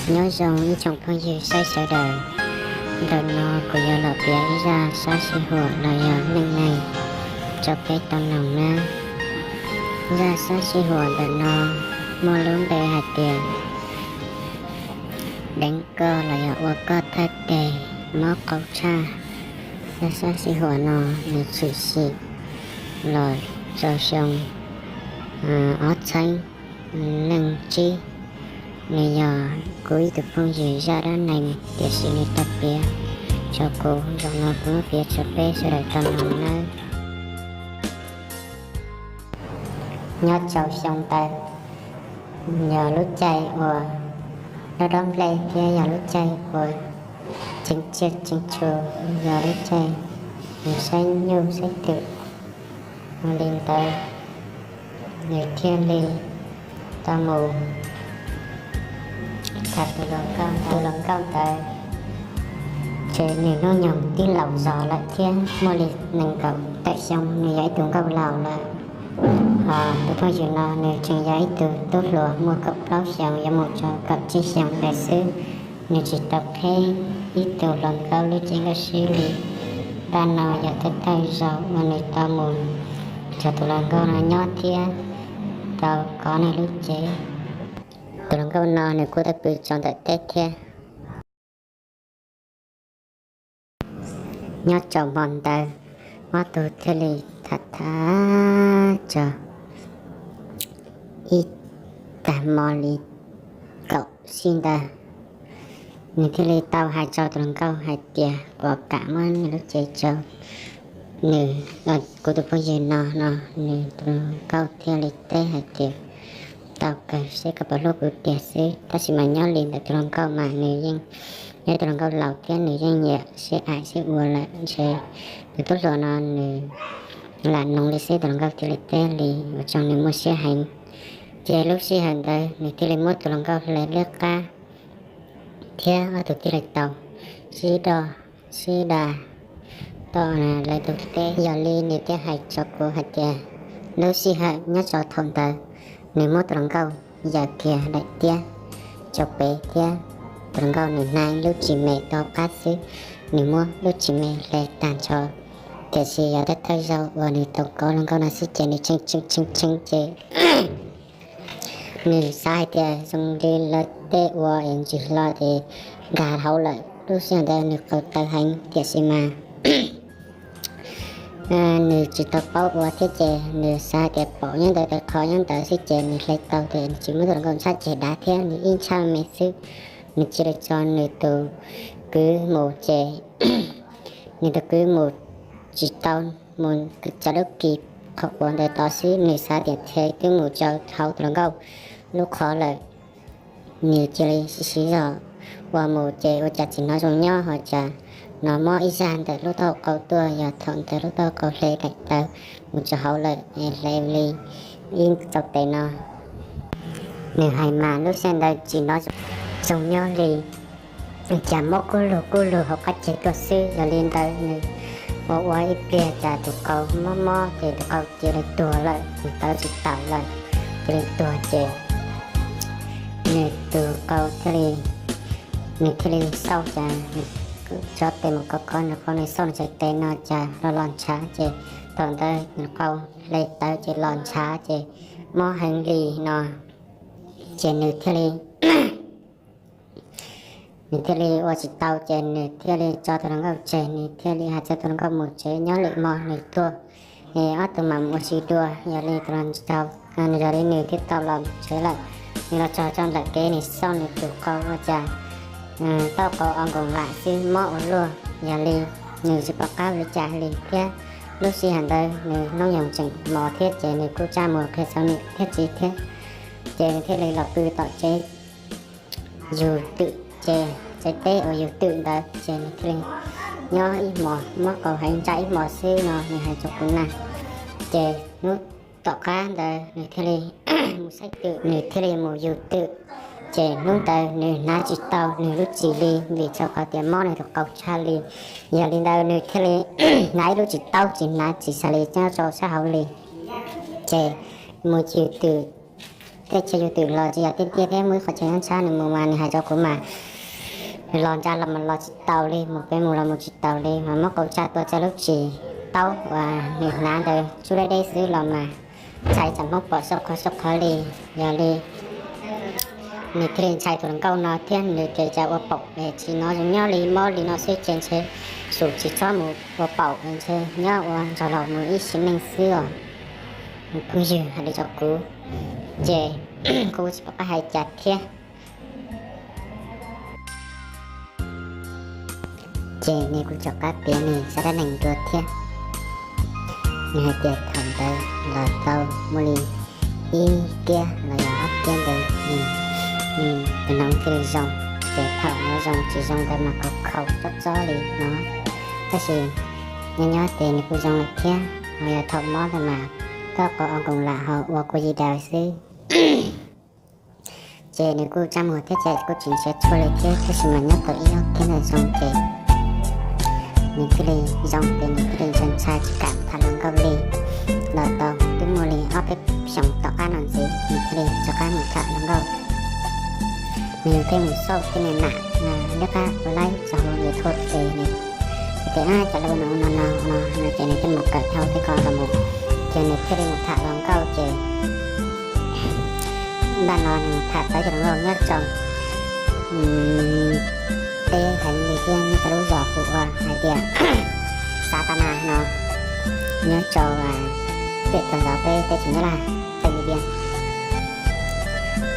Nyob zoo ib tsoom phooj ywg saib sawv daws, ntawm no kuv yuav los piav ib zaj sab sij huam los yog neej neeg rau peb tau mloog nawb. Zaj sab sij huam ntawm no muaj lub npe hais tias deev koj los yog ua koj thawj teg mob qaug tshaj. Zaj sab sij huam no nws tshwm sim los rau xyoo ob txhiab leej tsib. Nws yog kuv ib tug phooj ywg zaj dab neeg, tiam sis nws tau piav rau kuv, zaum no kuv muab piav rau peb sawv daws tau mloog nawb. Nyob rau xyoo ntawd yog lub caij uas dob dob nplej thiab yog lub caij uas ceev tsiaj ceev tshua, yog lub caij nws saib nyuj saib twm. Ua li ntawd nws thiaj li tau mus tham tus hluas nkauj ntawd. Ces nws hnub nyoog twb laus zog lawm thiab, muaj li nees nkaum tawm xyoo, nws yog ib tug nkauj laus lawm. Ho tus phooj ywg no nws tseem yog ib tug tub hluas muaj kaum plaub xyoos yuav mus rau kaum tsib xyoos ntawd xwb. Nws tsis tau qheb ib tug hluas nkauj lub cev nkauj swb li. Paj no yog thawj thawj zaug uas nws tau mus nrog tus hluas nkauj no nyob thiab tau kov nws lub cev. Tus hluas nkauj no nws kuj tau pw tsaus ntawm teb thiab. Nyob rau hmo ntawd, ob tug thiaj li tham tham txog ib tag hmo li kaum sij ntawd, nws thiaj li tau hais rau tus hluas nkauj hais tias kom kam muab nws lub cev rau nws, kuv tus phooj ywg no no. Nws tus hluas nkauj thiaj li teb hais tias tau kawg, seb koj puas hlub kuv tiag xwb. Tab sis mas nyob li ntawm tus hluas nkauj mas nws yeej yog tus hluas nkauj laus thiab nws yeej nyiam sib aim sib ua lawm, ntshe tus tub hluas no nws lam noog li xwb. Tus hluas nkauj thiaj li teb li ua tsaug nws muaj siab heev. Ces lub sij hawm ntawd nws thiaj li muab tus hluas nkauj hle liab qab thiab ob tug thiaj li tau sib do sib da tom lawv tus teb. Yog li nws thiaj hais rau kuv hais tias lub sij hawm nyob rau thaum ntawd nws muab tus hluas nkauj yaws kiag daim tiab rau pem thiab tus hluas nkauj nws hnav lub tsis me rau qab xwb, nws muab lub tsis me hle tag nrho. Tiam sis yog thawj thawj zaug uas nws tau kov hluas nkauj no xwb ces nws tshee tshee tshee tshee ces nws xav hais tias zoo li lawv tej ua es ntsis hlo ces nkag hauv lawm. Lub sij hawm ntawd nws qaug taw heev tiam sis mas nws tsis tau paub ua thiab ces nws xav hais tias pom nyob ntawd, tawv qhov nyob ntawd xwb ces nws hle tau ces nws tsis muab tus hluas nkauj ntshab ceg dav thiab, nws ib ntshab me xwb. Nws cia li tso nws tus kwv mus ces nws tus kwv mus tsis tau, mus txog lub kis qhov quav ntawd tod xwb, nws xav tias ntshe twb mus rau hauv tus hluas nkauj lub qhov lawm. Nws cia li siv siv zog ua mus ces ua cas tsis hnov zoo nyob, ho cas hnov mob ib zaj ntawm lub taub hau qau tuaj, yog thaum ntawd lub taub hau qau hle daim tawv mus rau hauv lawm, hle li ib txoj tes no. Nws hais mas lub sij hawm ntawd tsis hnov zoo nyob li, cas mob kub lug kub lug hauv qab ceg tuaj xwb. Yog li ntawd nws ua ua ib pliag cas tus qau mob mob ces tus qau cia li tuag lawm, nws tawv tsis taus lawm, cia li tuag ces nws tus qau thiaj li, nws thiaj li xauj cas nws tso tes mus kov kov nws qau, nws xauj nws txhais tes no cas los los ntshav ces thaum ntawd nws qau hle tawv ces los ntshav ces mob heev li no. Ces nws thiaj li nws thiaj li ua tsis tau ces nws thiaj li tso tus hluas nkauj tseg, nws thiaj li hais txog tus hluas nkauj mus tsev nyob lwm hmo nws tuaj es ob tug mam mus ua si dua. Yog li tus hluas nkauj, yog li nws thiaj tau los tsev lawm. Nws los txog rau ntawm kev nws xauj nws tus qau ua cas taub qau o nkoos lam xwb mob ua luaj. Yog li nws tsis pom qab li cas li thiab. Lub sij hawm ntawd nws hnub nyoog tseem mos thiab ces nws kuj tsa mus qhia txog niam thiab txiv thiab. Ces nws thiaj li los pw tom tsev yug twm, ces tsev teb uas yug twm ntawd ces nws thiaj li nyob ib hmos, mob qau heev ntsa ib hmos xwb no nws hais rau kuv na. Ces hnub tom qab ntawd nws thiaj li mus saib twm, nws thiaj li mus yug twm. Ces hnub ntawd nws hnav tsis tau nws lub txim li vim rau qhov tias mob nws tus qau tshaj li. Yog li ntawd nws thiaj li hnav ib lub tsis taub, tsis hnav tsis xav li nyob rau sab hauv li. Ces mus yug twm Tej chaw yus twm los tsis yog tiaj tiaj thiab, muaj ib qhov chaw nyob ntshab, nws mus mas nws hais rau kuv mas nws los ntsa los mas los tsis taus li, mus pem mus los mus tsis taus li, mas muab qau tsa tua tsa lub tsis taub uas nws hnav ntawd tsuj deb deb xwb los mas ntshai tsam Hmoob pom sab qhov sab qhov li. Yog li nws thiaj li ntshai tus hluas nkauj no thiab nws ces cas ua paum es tsis hnov zoo nyob li, mob li no xwb ces ntshe sus tsis txhob mus ua paum, ntshe nyob ua nrog laus mus ib sim neej xwb os. Phooj ywg hais li rau kuv, ces kuv tsis pom qab hais cas thiab. Ces nws kuj rov qab piav nws zaj dab neeg dua thiab. Nws hais tias thaum ntawd los tau muaj li ib kiab los yog ob kiab ntawd nws, nws tus hneev thiaj li zoo, ces thaum no zoo tsis zoo ntawd mas khaus khaus tsob tsob li no, tab sis nyob nyob ces nws kuj zoo lawm thiab. Ho yog thaum mob ntawd mas koj qau o nkoos lam ho ua kua yig daws xwb. Ces nws kuj tsa muag thiab ces kuj tsis nrhiav tshuaj li thiab, tab sis mas nyob tau ib ob kiab ntawd zoo ces nws thiaj li zoo, ces nws thiaj li ntshai ntshai tsis kam tham hluas nkauj li. Los tau twb muaj li ob peb xyoos tom qab no ntxiv nws thiaj li rov qab mus tham hluas nkauj. Nws thiaj mus xauj tej niag nam liab qab ua laib txog hauv YouTube ces nws tias, Ab, cas lawv ua no ua no no no no, ces nws thiaj mus kawm tau tej ko los mus, ces nws thiaj li mus tham hluas nkauj ces npaj no nws mus tham tau ib tug hluas nkauj nyob rau teb heev li thiab nyob rau lub zos hu ua hais tias Xav Tas Mas no, nyob rau pem toj zov peb teb chaws Nyab Laj, teb Nyab Laj.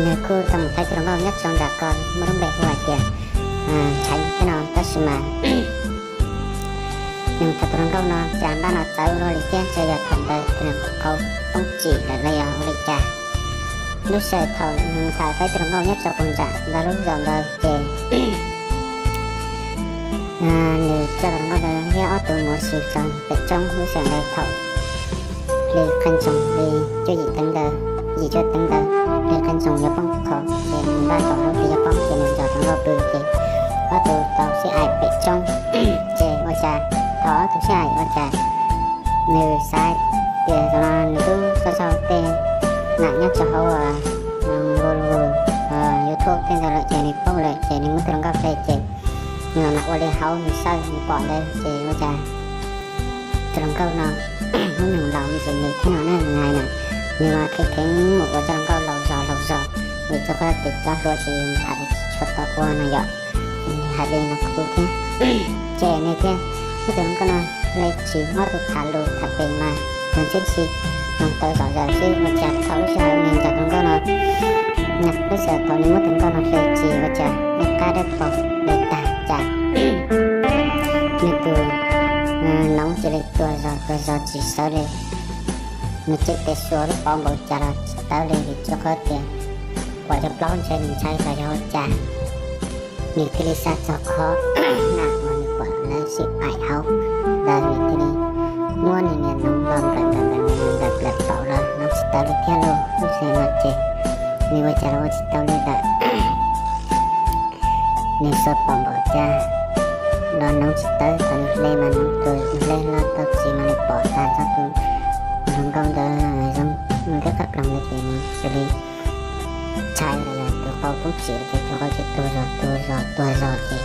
Nws kuj tau mus tham ib tug hluas nkauj nyob rau nram ko muaj lub npe hu hais tias Ntsheev thiab no, tab sis mas nws mus tham tus hluas nkauj no cas npaj no txawv ua luaj li thiab, ntshe yog thaum ntawd tus hluas nkauj qau poob tsim lawm los yog ua li cas. Lub sij hawm thaum nws mus tham tau ib tug hluas nkauj nyob rau puag nram ntawd lub zos ntawd ces nws coj tus hluas nkauj ntawd thiab ob tug mus ua si rau pem roob. Lub sij hawm ntawd thaum hli qee tsoos li cuaj yim teev ntawd, yim cuaj teev ntawd, hli qee tsoos yuav poob qho ces nws npaj tau lub hli yuav poob ces nws nrog tus hluas nkauj pw ces ob tug tau sib aim pem roob. Ces ua cas thaum ob tug sib aim ua cas nws xav tias zaum no nws twb xauj xauj tej nam nyob rau hauv Google, YouTube tej ntawd lawm ces nws paub lawm ces nws muab tus hluas nkauj hle ces nws los ua li hauv nws xauj nws pom ntawd ces ua cas tus hluas nkauj no hnub nyoog laus me ntsis nws thiab no ne, nws hais na, nws mas kheev kheev mus ua cov hluas nkauj laus zog laus zog, vim rau qhov tias cov hluas ces yus tham tsis tshua tau ua no yom. Nws hais li no kuv thiab. Ces nws thiaj muab tus hluas nkauj no hle tsis, ob tug tham lus tham pem mas tus ntxhiab tsis mloog tau zom zaws xwb, ua cas thaum lub sij hawm nws nrog tus hluas nkauj no, lub sij hawm thaum nws muab tus hluas nkauj no hle tsis ua cas ua qab dawb paug hle tag cas nws tus noov cia li tuag zog tuag zog tsis sawv li. Nws cev tes xyuas lub paum npaum cas los tsis tawv li, vim rau qhov tias pom cov plaub ntshe nws ntshai los yog ua cas. Nws thiaj li xav txog qhov nam uas nws pom lawv sib aim hauv ntawd, nws thiaj li muab nws niag noov los nplawm nplawm nplawm nplawm nplawm paum los noov tsis tawv li thiab lauj. Lub sij hawm no ces nws ua cas los ua tsis tau li lawm. Nws xuas paum npaum cas los noov tsis tawv, thaum nws hle mas noov tuag, nws hle hlo tau txiv mas nws pom tas txog tus hluas nkauj ntawd zoo nkaus qab ploog ntawd ces nws cia li ntshai los yog tus qau poob tsim ces tus qau ces tuag zog tuag zog tuag zog ces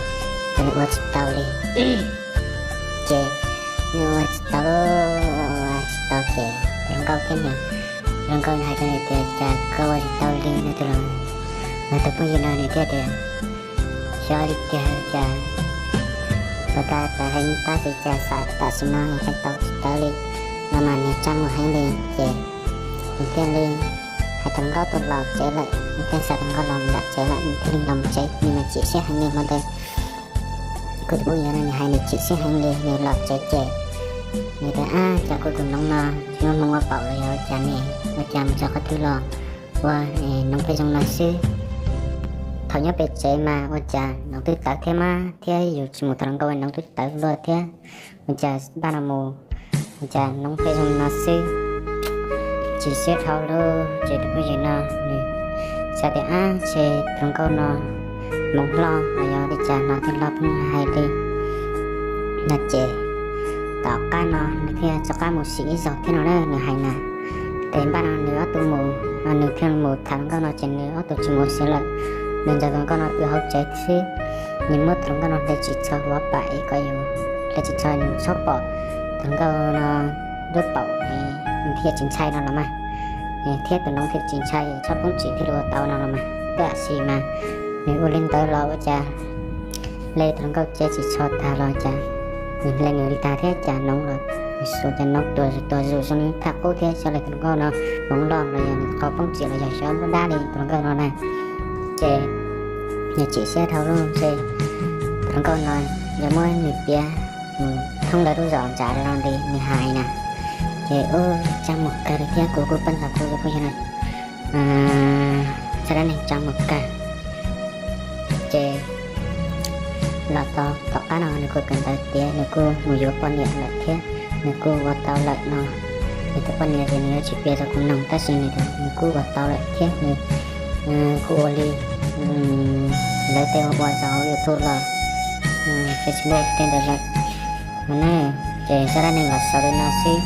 cia li ua tsis tau li. Ces nws ua tsis tau, ua tsis tau ces hluas nkauj thiab nws, hluas nkauj hais rau nws tias cas koj ua tsis tau li no, tus hluas, nws tus phooj ywg no nws thiaj tias xyov li tiag cas, puas tas tas heev tab sis cas xav tam sim no nws hais tau tsis tawv li no mas nws tsa muag heev li ces nws thiaj li hais tus hluas nkauj tuaj los tsev lawm, nws thiaj xa tus hluas nkauj los nram tsev lawm, nws thiaj li los tsev, nws mas chim siab heev li hmo ntawd. Kuv tus phooj ywg no nws hais nws chim siab heev li, nws los tsev ces nws tias ab, cas kuv tus noov no tsis muaj hmoo ua paum los yog ua cas ne, ua cas mus txog qhov twg los ua noov pheej zoo no xwb. Thaum nyob pem tsev mas ua cas noov twb tawv thiab mas, thiab yus tsis mus tham hluas nkauj noov twb tawv luaj thiab, ua cas npaj no mus ua cas noov pheej zoo no xwb. Chim siab dhau lawm ces tus phooj ywg no nws xav tias ab, ntshe tus hluas nkauj no hmoov hlob los yog li cas no thiaj hlob pheej hais li no ces tom qab no nws thiaj rov qab mus sim ib zaug thiab no na, nws hais na. Ces npaj no nws ob tug mus, nws thiaj mus tham hluas nkauj no ces nws ob tug tsis mus xwb lawm. Nws nrog tus hluas nkauj no pw hauv tsev xwb, nws muab tus hluas nkauj no hle tsis txhob ua pam es kom yus, hle tsis txhob nws txhob pom tus hluas nkauj no lub paum, nws thiaj tsis ntshai no los mas, thiab tus noov thiaj tsis ntshai txhob poob tsim thiaj li ua tau no los mas. Tab sis mas nws ua li ntawd los ua cas hle tus hluas nkauj cev tsis txhob tag los cas, nws hle nws li tag thiab cas noov los, nws xuas cas noov tuag zus tuag zus zoo li thaj qub thiab. Xyov li tus hluas nkauj no hmoov loj los yog nws qhov poob tsim los yog xyov muaj dab li tus hluas nkauj no na. Ces nws chim siab dhau lawm ces tus hluas nkauj no yog muab nws piav mus thoob lawv lub zos ntxav li no li nws hais na. Ces ub, txaj muag kawg li thiab kuv kuj pab ntxog kuv kuj yog na, txoj dab neeg txaj muag kawg. Ces los tau tom qab no nws kuj kawm ntawv tiav, nws kuj mus yuav poj niam lawm thiab nws kuj ua tau lawm no. Nws tus poj niam ces nws yuav tsis piav rau kuv mloog tab sis nws, nws kuj ua tau lawm thiab nws kuj ua li lawv tej ua ua zog YouTube los, Facebook tej ntawd lawm no ne. Ces zaj dab neeg los xaus li no xwb,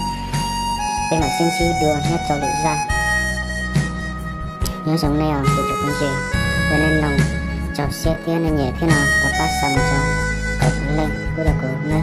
peb mam sib ntsib dua nyob rau lwm zaj. Nyob zoo nej os kuv cov phooj ywg, yog nej mloog txaus siab thiab nej nyiam thiab no thov pab xa mus rau kaum leej pub rau kuv na.